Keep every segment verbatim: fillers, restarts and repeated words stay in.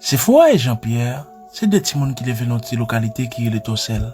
Sefora e Jean Pierre se de timoun ki leve nan yon ti lokalite ki rele Tosèl.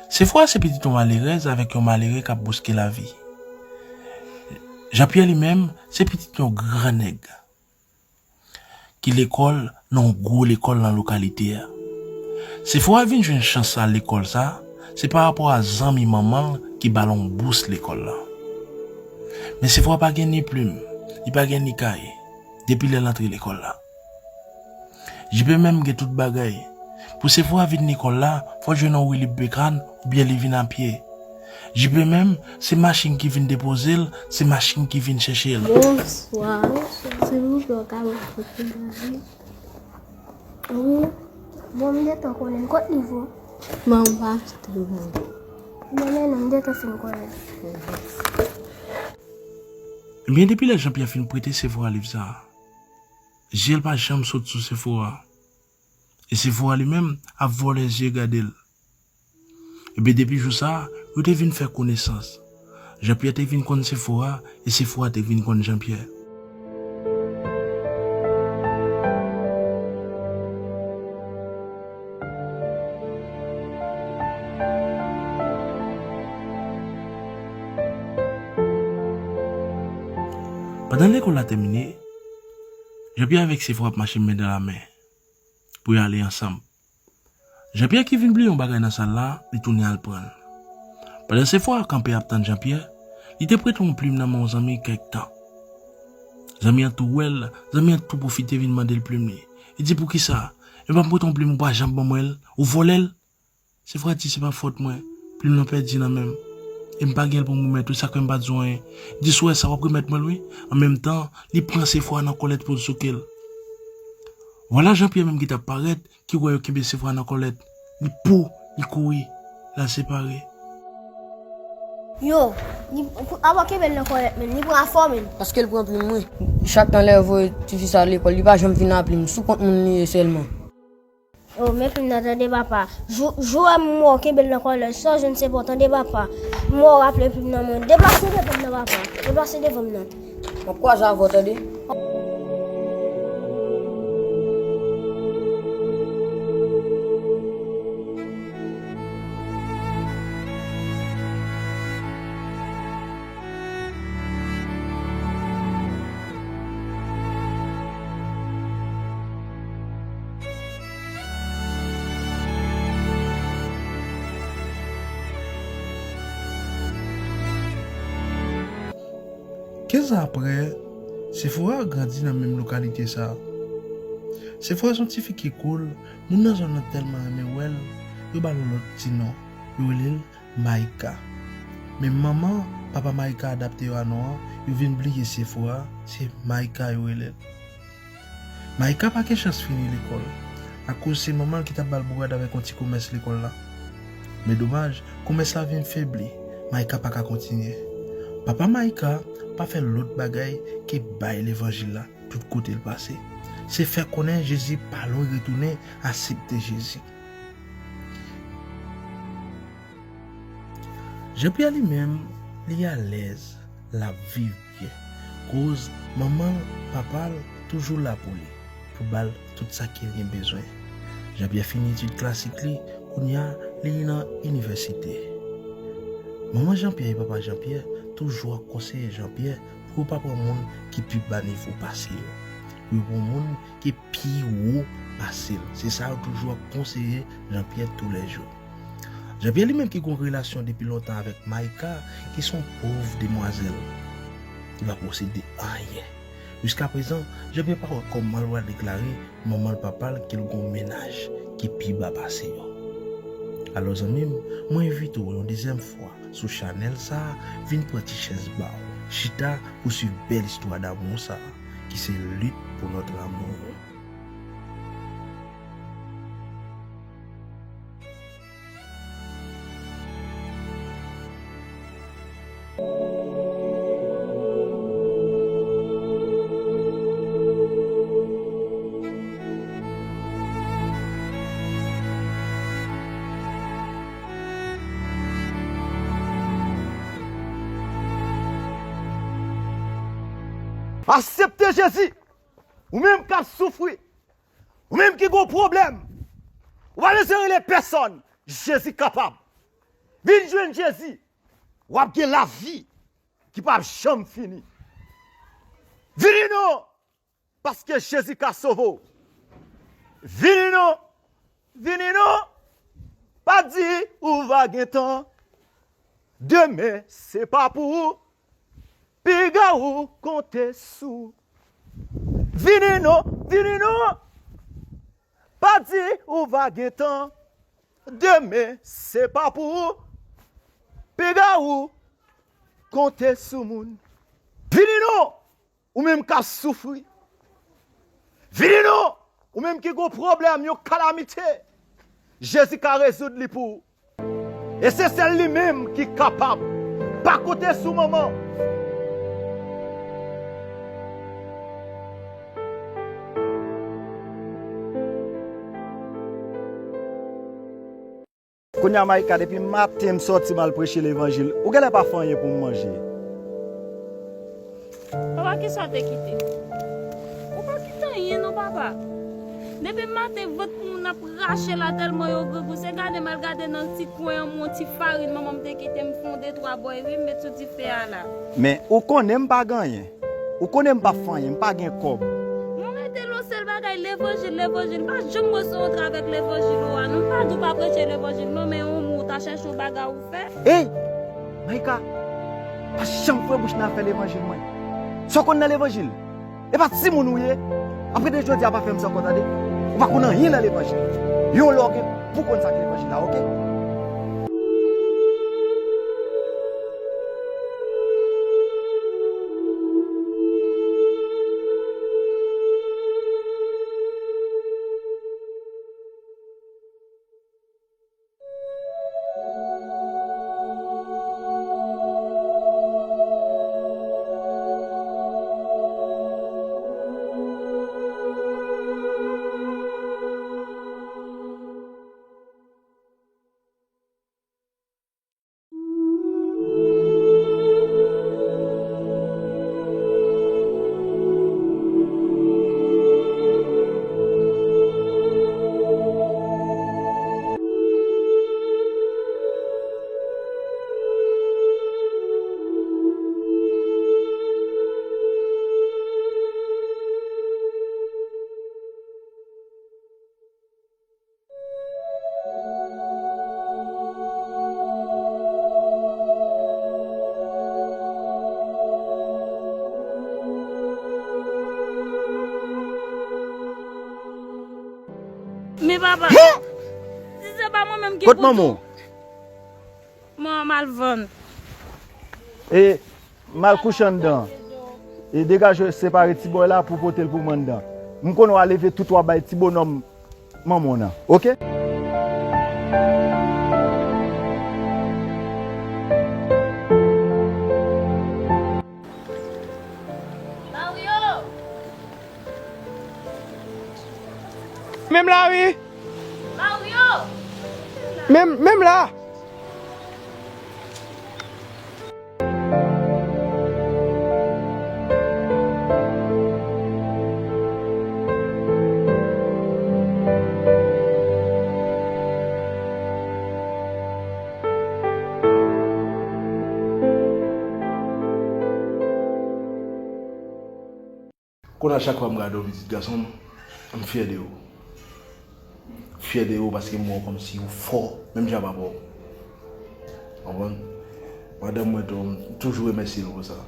Sefora se pitit yon malerèz avèk yon malere k ap bouske lavi. Jean Pierre li menm se pitit yon gran nèg ki lekòl nan yon gwo lekòl nan lokalite a. Sefora vin jwenn chans al lekòl sa, se pa rapò a zanmi manman l ki ba l yon bous lekòl la. Men Sefora pa gen ni plim, li pa gen ni kaye, depi lè l antre lekòl la. Jipe menm gen tout bagay. Pou Sefora vin lekòl la, fò l jwenn yon wilib pe kran oubyen li vin apye. Jipe menm, se machin ki vin depoze l, se machin ki vin chèche l. Bonswa. Silvouplè, w ka ban m foto bagay? Wi. Bon, m gentan konnen l. Kot liv ou? Bon, m pa achte l, non. Bon, men non, m gentan fin konnen l. Ebyen, depi lè Jean Pierre fin prete Sefora liv sa a, je l pa janm sot sou Sefora. E Sefora li menm ap vòlè zye gade l. Ebyen, depi jou sa a, yo te vin fè konesans. Jean Pierre te vin konn Sefora, e Sefora te vin konn Jean Pierre. Pandan lekòl la tèmine, Jean Pierre avèk Sefora ap mache men dan la men pou y ale ansanm. Jean Pierre ki vin bliye yon bagay nan sal la, li tounen al pran l. Pandan Sefora kanpe ap tann Jean Pierre, li te prete yon plim nan men yon zanmi kèk tan. Zanmi an tou wè l, zanmi an tou pwofite vin mande l plim li. Li di, "Poukisa? Epa m prete yon plim ou pa janm ban mwen l, ou vòlè l?" Sefora di, "Se pa fòt mwen, plim lan pèdi nan men m. E m pa gen l pou m remèt ou, sa k fè m pa di w anyen. Di si w wè sa w ap remèt mwen l wi." An menm tan, li pran Sefora nan kòlèt pou l souke l. Vwala Jean Pierre menm ki t ap parèt, ki wè yo kenbe Sefora nan kòlèt. Li pou, li kouri, l al separe. Yo, li, avan kenbe l nan kòlèt menm, li pran afò menm. Paske l pran plim mwen. Chak tan lè yo voye tifi sa lekòl, li pa janm vin ak plim, sou kont moun li ye sèlman. Yo, men plim nan tande papa. Jou, jou a m wè w kenbe l nan kòlèt, sa w jwenn se pa w tande papa. M wè w raple plim nan mwen. Deplase devan m nan papa. Deplase devan m nan. M ap kwaze avè w tande. Kenz an aprè, Sefora grandi nan menm lokalite sa a. Sefora se yon tifi ki koul, moun nan zòn nan tèlman renmen wè l, yo ba l yon lòt ti non, yo rele l Maïka. Men manman, papa Maïka adapte yo a non an, yo vin bliye Sefora, se Maïka yo rele l. Maïka pa gen chans fini lekòl, akoz se manman l ki t ap ba l bourad avèk yon ti komès lekòl la. Men domaj, komès la vin febli, Maïka pa ka kontinye. Papa Maïka pa fè lòt bagay ke bay levanjil la tout kote l pase. Se fè konnen Jezi pa lwen retounen, aksepte Jezi. Jean Pierre li menm, li alèz, l ap viv byen. Koz manman l, papa l toujou la pou li, pou ba l tout sa ke l gen bezwen. Jean Pierre fini etid klasik li, kounye a li nan inivèsite. Manman Jean Pierre e papa Jean Pierre toujou ap konseye Jean Pierre pou yo pa pran moun ki pi ba nivo pase yo. Pou yo pran moun ki pi wo pase l. Se sa yo toujou ap konseye Jean Pierre toulèjou. Jean Pierre li menm ki gen yon relasyon depi lontan avèk Maïka, ki se yon pòv demwazèl. Li pa posede anyen. Jiskaprezan, Jean Pierre pa wè kòman l pral deklare manman l, papa l ke l gen yon mennaj ki pi ba pase yo. Alò zanmi m, mwen envite w yon dezyèm fwa sou chanèl sa a, vin pran ti chèz ba w, chita pou swiv bèl istwa damou sa a, ki se Lutte pour notre amour. Aksepte Jezi! Ou menm k ap soufri, Ou menm ki gon pwoblèm, ou pa bezwen rele pèsòn. Jezi kapab. Vin jwenn Jezi. W ap gen lavi ki p ap janm fini. Vini non, paske Jezi ka sove w. Vini non, vini non. Pa di ou va gen tan. Demen se pa pou ou. Piga ou konte sou. Vini non, vini non. Pa di ou va gen tan. Demen se pa pou ou. Piga ou konte sou moun. Vini non, ou menm k ap soufri. Vini non, ou menm ki gon pwoblèm, yon kalamite. Jezi ka rezoud li pou ou. E se sèl li menm ki kapab. Pa konte sou manman. Kounye a, Maïka, depi maten m sòti m al preche levanjil, ou genlè pa fè anyen pou m manje. Papa, kisa w te kite? Ou pa kite anyen non, papa. Depi maten, vant moun ap rache la tèlman yo grangou. Se gade m al gade nan ti kwen an, yon ti farin manman m te kite m fè yon de twa bòy, wi, m met sou dife a la. Men ou konnen m pa gen anyen. Ou konnen m p ap fè anyen, m pa gen kòb. Mwen rete lo sèl bagay, levanjil, levanjil. M pa janm resevwa yon travay avèk levanjil ou a, non. M pa di w pa preche levanjil, non, men yon mo, w ta chèche yon bagay ou fè. Ey! Maïka, pa janm fwe bouch nan afè levanjil mwen. Sa w konn nan levanjil? E pa timoun ou ye? Apre de jodi a pa fè m sa ankò tande. Ou pa konn anyen nan levanjil. Yon lè w gen pou konn sa k levanjil la, oke? Men papa, si se pa mwen menm ki... Kot manman w? Mwen m al vann. E m al kouche anndan. E degaje w separe ti bòy la pou pote l pou mwen anndan. M konnen w a leve tout w a bay ti bonòm manman w nan. Oke? Mario! Menm la wi. Mario! Menm, menm la. Kounye a chak fwa m gade w pitit gason m, m fyè de ou. M fyè de ou paske m wè w kòmsi ou fò, menm jan papa w. Konprann? Madanm mwen tou, m toujou remèsye l pou sa.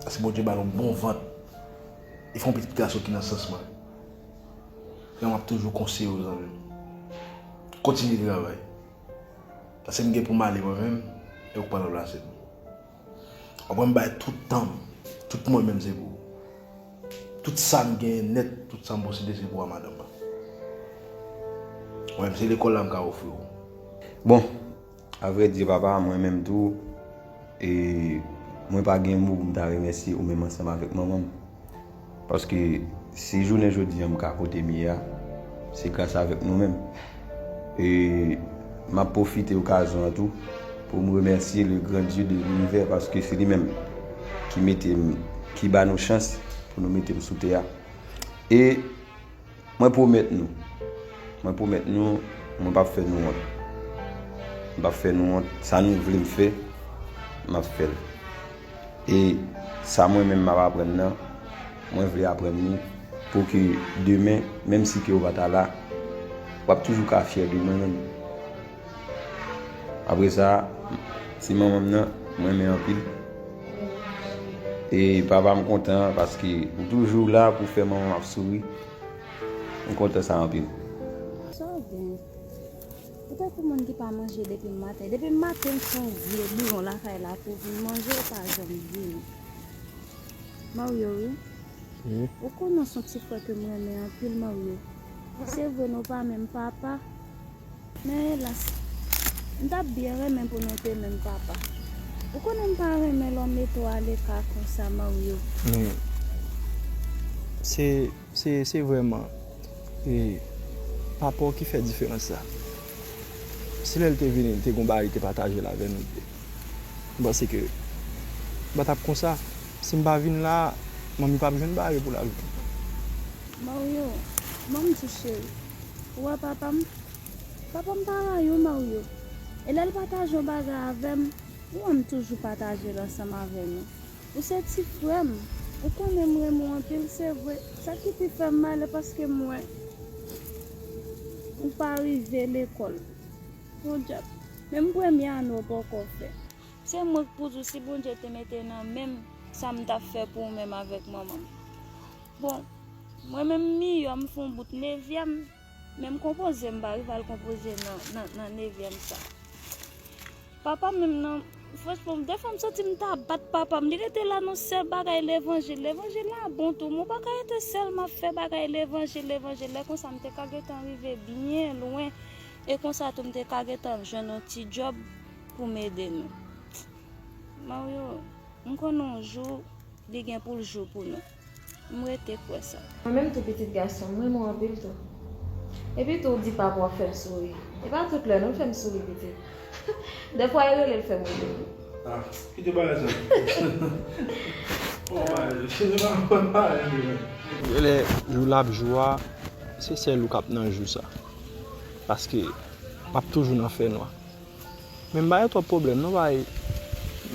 Paske Bondye ba l yon bon vant. E fè yon pitit gason ki nan sans mwen. Frè m ap toujou konseye w, zanmi m. Kontinye travay. Paske m gen pou m ale mwen menm, e ou k pral ranplase m. Ou konprann, m bay tout tan m, tout mwen menm se pou ou. Tout sa m genyen nèt, tout sa m posede se pou a madanm mwen. Ou menm se lekòl la m ka ofri w. Bon, avrèdi papa, mwen menm tou, e mwen pa gen mo pou m ta remèsye ou menm ansanm avèk manman m. Paske si jounen jodi a m ka kote m ye a, se gras avèk nou menm. E m ap pwofite okazyon an tou pou m remèsye le grand Dieu de l'univers, paske se li menm ki mete m, ki ba nou chans pou nou mete m sou tè a. E Mwen pwomèt nou. Mwen pwomèt nou, mwen p ap fè nou wont. Mwen p ap fè nou wont. Sa nou vle m fè, m ap fè l. E sa mwen menm m ap aprann nan, mwen vle aprann li pou ke demen, menm si ke w pa ta la, w ap toujou ka fyè de mwen menm. Apre sa, ti manman m nan, mwen renmen anpil. E papa m kontan paske ou toujou la pou fè manman m ap souri. M kontan sa anpil. Sa w gen? Ou tankou moun ki pa manje depi maten. Depi maten m fè yon vye bouyon lakay la pou vin manje, ou pa janm vini. Mario, wi. Wi. Ou konnen w se yon ti frè ke m renmen anpil, Mario. Se vre nou pa menm papa, men elas, m t ap byen renmen pou nou te menm papa. Ou konnen m pa renmen lè w mete w aleka konsa, Mario. Men, se, se, se vrèman, e, papa w ki fè diferans sa. Si lè l te vini, li te gon bagay, li te pataje l avè nou de. M panse ke m pa t ap konsa. Si m pa vin la, manmi p ap jwenn bagay pou l ap jwenn. Mario, ban m di cheri, ou wè papa m? Papa m pa rayi w, Mario. E lè l pataje yon bagay avè m, ou wè m toujou pataje l ansanm avè nou. Ou se ti frè m. Ou konnen m renmen w anpil, se vre. Sa ki pi fè m mal, e paske m wè ou pa rive lekòl. Podyab, menm premye ane w poko fè. Se mwen k pou di w si Bondye te mete nan men m sa m t ap fè pou ou menm avèk manman m. Bon, mwen menm Miyò, m fè yon bout nevyèm, men m konpoze, m pa rive al konpoze nan, nan, nan nevyèm sa. Papa m menm nan, franchman, defwa m santi m ta bat papa m. Li rete la nan sèl bagay levanjil. Levanjil la bon tou, men w pa ka rete sèlman ap fè bagay levanjil, levanjil. Lè konsa, m te ka gentan rive byen lwen. E konsa tou, m te ka gentan jwenn yon ti djòb pou m ede nou. Mario, m konnen yon jou, li gen pou l jou pou nou. M rete kwè sa. Mwen menm tou, pitit gason m, m renmen w anpil tou. Epi tou, w di papa w ap fè m souri. E pa tout lè non l fè m souri, pitit. Dèfwa e rele l fè m rele l. Ah, kite bagay sa. Bon, bagay, se pa bon bagay, non. Lè jou l ap jou a, se sèl ou k ap nan jou sa. Paske m ap toujou nan fènwa. Men m pa gen twòp pwoblèm non, paske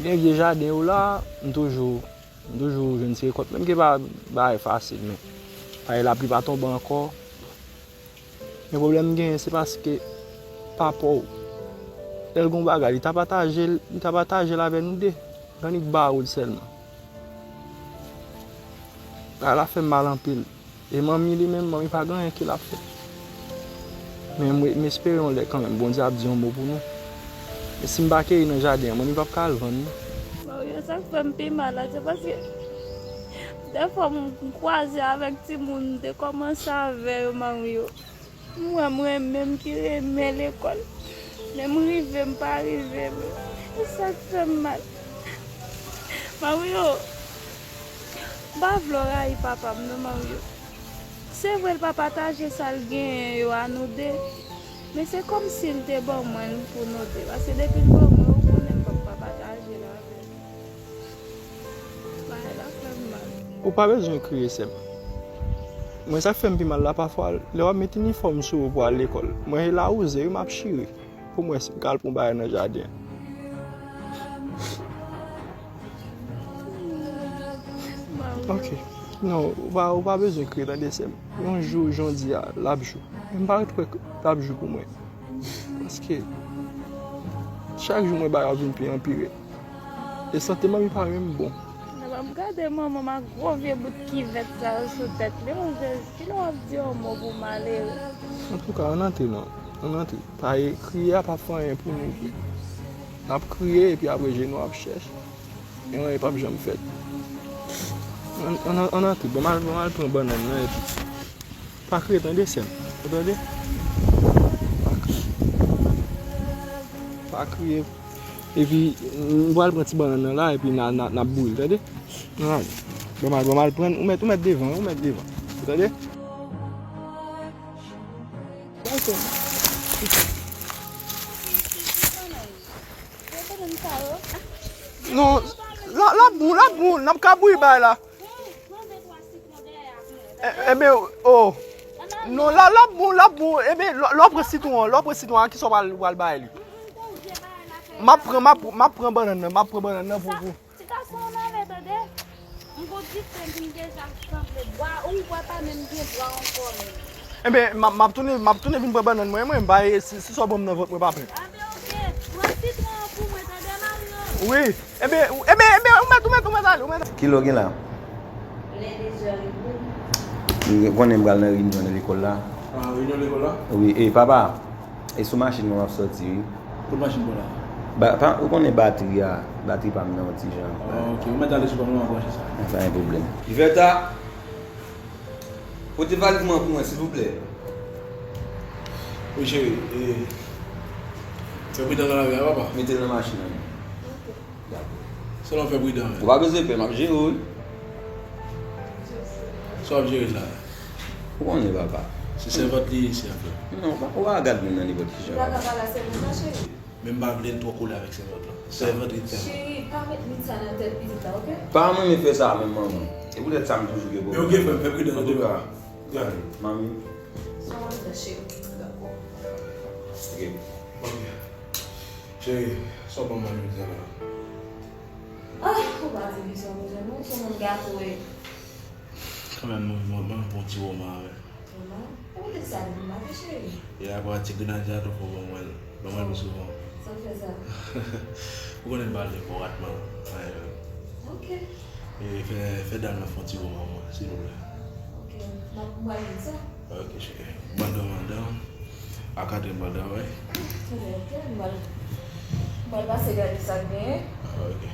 gen vye jaden yo la, m toujou, m toujou jwenn ti rekòt. Menm ke pa bagay fasil, men paske lapli pa tonbe ankò. Men pwoblèm m genyen, se paske papa w, lè l gon bagay, li ta pataje l, li ta pataje l avè nou de. L annik ba ou l sèlman. Bagay la fè m mal anpil. E manmi li menm, manmi pa gen anyen ke l ap fè. Men mwen, m espere yon lè kanmenm, Bondye ap di yon mo pou nou. Men si m pa keyi nan jaden an, manmi p ap ka al vann non. Mario, sa k fè m pi mal la, se paske dèfwa m kwaze avèk timoun, m te kòmanse avè yo, Mario. M wè mwen menm ki renmen lekòl. Lè m rive, m pa rive, men e sa k fè m mal. Mario, m pa vle w rayi papa m non, Mario. Se vre, l pa pataje sa l genyen yo a nou de, men se kòmsi l te ban mwen l pou nou de. Paske depi l ban mwen, ou konnen m p ap pa pataje l avè nou. Bagay la fè m mal. Ou pa bezwen kriye, sè m. Mwen, sa k fè m pi mal la, pafwa, lè w ap met inifòm sou ou pou al lekòl, mwen, e lawouze, wi, m ap chire pou m wè si m ka al pran bagay nan jaden an. Ok. Non, ou pa, ou pa bezwen kriye, tande, sè m. Yon jou, jan w di a, l ap jou. Men m pa ret kwè l ap jou pou mwen. Paske chak jou mwen bagay ap vin pi anpire. E sante manmi pa menm bon. Lè m ap gade manman m ak gwo vye bout kivèt sa yo sou tèt li, o Jezi, kilè w ap di yon mo pou malere? Antouka, ann antre non. Ann antre. Pa e kriye a p ap fè anyen pou nou. N ap kriye epi apre je nou ap chèch. E anyen p ap janm fèt. Ann, ann, ann antre. Ban m al, ban m al pran bannann nan epi. Pa kriye tande, sè m. Ou tande? Pa kriye. Pa kriye. Epi, m pral pran ti bannann nan la, epi n a, n a, n ap bouyi l, tande? Ann ale. Ban m al, ban m al pran, ou mèt, ou mèt devan, ou mèt devan. Ou tande? Non, l ap, l ap bon, l ap bon, n ap ka bouyi bagay la. Enben, o. Non, la, l ap bon, l ap bon. Ebyen, lè, lè w pran sitwon an, lè w pran sitwon an, kisa w pral, pral bay li? M ap pran, m ap, m ap pran bannann nan, m ap pran bannann nan pou, pou. Ti gason w nève, tande. M gon ti frè m ki m deja sanble bwa, ou wè pa menm gen bwa ankò menm. Ebyen, m ap, m ap tounen, m ap tounen vin pran bannann mwen, mwen, bay, si, si sa w ban m nan vant mwen, pa plen. Anben, oke. Pran sitwon an pou mwen, tande, Mario? Wi. Ebyen, ou, ebyen, ebyen, ou mèt, ou mèt, ou mèt ale, ou mèt ale. Ki lè w gen la? Lè de zè e demi. M konnen m pral nan reyinyon lekòl la. Ah, reyinyon lekòl la? Wi, e papa, e sou machin mwen m ap sòti, wi. Kot machin pa w la? Ba, pa, ou konnen batri a, batri pa m nan yon ti jan. Ah, ok, ou mèt ale sou pa m, mwen branche sa. Pa gen pwoblèm. Ivèta, pote valiz mwen pou mwen, silvouplè. Wi, cheri, e, fè pridan nan lari a, papa. Mete l nan machin nan. Dakò. Sèlman fè pridan, men. Ou pa bezwen pè, m ap jere w, wi. Sa w ap jere la? Ou konnen, papa. Se sèvant li ye, sèvant. Non, ou pa, ou pa gad moun nan nenpòt ki jan, papa. Ou pa ka pale a sèvant la, cheri. Men m pa vle l twò kole avèk sèvant lan. Sèvant li tèlman. Cheri, pa met moun sa nan tèt pitit la, oke? Pa renmen fè sa menm, manman. E poutèt sa m toujou gen pwoblèm. Men oke, frè m, fè pridan, oke, papa. Gade, manmi. Sa w ap fè, cheri? Dakò. Ok. Ok. Cheri, sa w ban mwen jodi a la? Ah, ou pa di li sa w bezwen non, se yon gato e. Kanmenm, mwen, mwen, mwen bon ti woman avè. Woman? E poutèt sa li pou maten, cheri? E apa ti grenadya tou fò ban mwen, ban mwen pi souvan. Sa w fè sa? Ou konnen m pa vle fò ratman. Anyen menm. Ok. E fè, fè dam nan fè yon ti woman mwen, silvouplè. Ok, m ap, m pral di sa. Ok, cheri. M pral dòmi andan. A kat è m pral travay. Trè byen, ok. M pral, m pral pase gade sa k genyen. Ah, ok.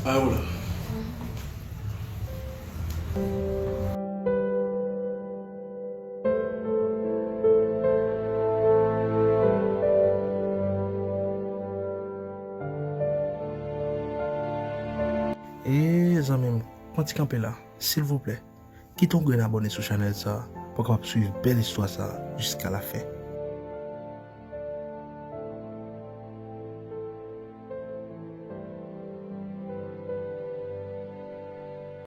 Ay, ou la. E zanmi m, pran ti kanpe la, silvouplè. Kite yon grenn abòne sou chanèl sa a pou w kapab swiv bèl istwa sa a jiska lafen.